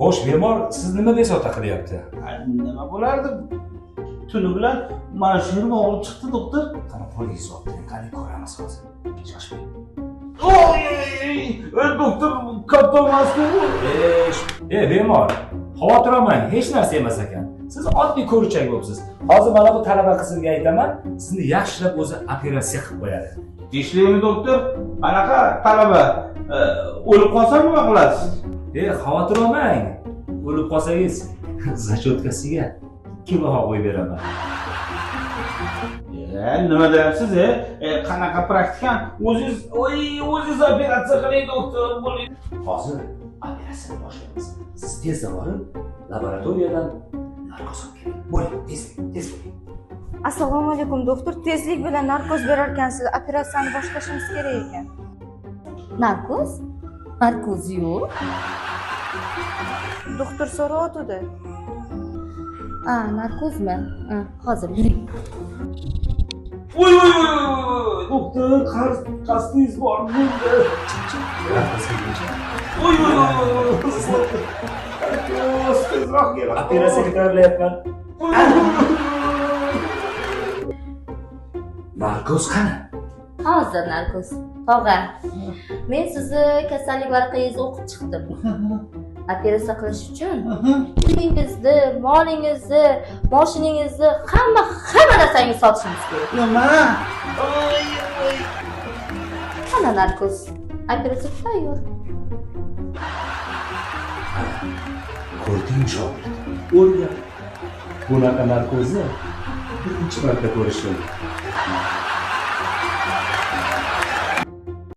Xo'sh, bemor sizni nima bezovta qilyapti? Nima bo'lardi? Tuni bilan mana shu yerim og'rib chiqdi, doktor. Qani qo'lingizni olib turing, qani ko'ramiz hozir. Shoshmang. Oy, doktor, katta emasku bu. Ey bemor, xavotir olmang, hech narsa emas ekan. Siz oddiy ko'richak bo'libsiz. Hozir mana bu talaba qizimga aytaman, sizni yaxshilab o'zi operatsiya qilib qo'yadi. Tishlaymi, doktor? Qanaqa talaba? O'lib qolsam nima qilasiz? Xavotir olmang. O'lib qolsangiz, zachotkasiga 2 baho qo'yib beraman. Nima deyapsiz, Qanaqa praktikant? O'zingiz, oy, o'zingiz operatsiya qiling, doktor, bo'ling. Hozir operatsiyani boshlaymiz. Siz tezda borib, laboratoriyadan narkoz olib keling. Bo'ling, tez, tez bo'ling. Assalomu alaykum, doktor. Tezlik bilan narkoz berar ekansiz. Operatsiyani boshlashimiz kerak ekan. Narkoz? Narkoz yo'q. Doktor so'rayotdi. Ha, narkozmi? Ha, hozir yuring. Oy, oy, oy, oy, doktor, qasdingiz bor bunda. Oy, oy, oy, oy, narkoz, tezroq kel. Operatsiyaga tayyorlayapman. Narkoz qani? Hozir narkoz. Tog'a, men sizni kasallik varaqangizni o'qib chiqdim. Operatsiya qilish uchun uyingizni, molingizni, moshiningizni, hamma narsangizni sotishimiz kerak. Nima? Oy, oy. Mana narkoz. Operatsiya tayyor. Ko'rdingmi shogird? O'rgan. Bunaqa narkozni birinchi marta ko'rishim.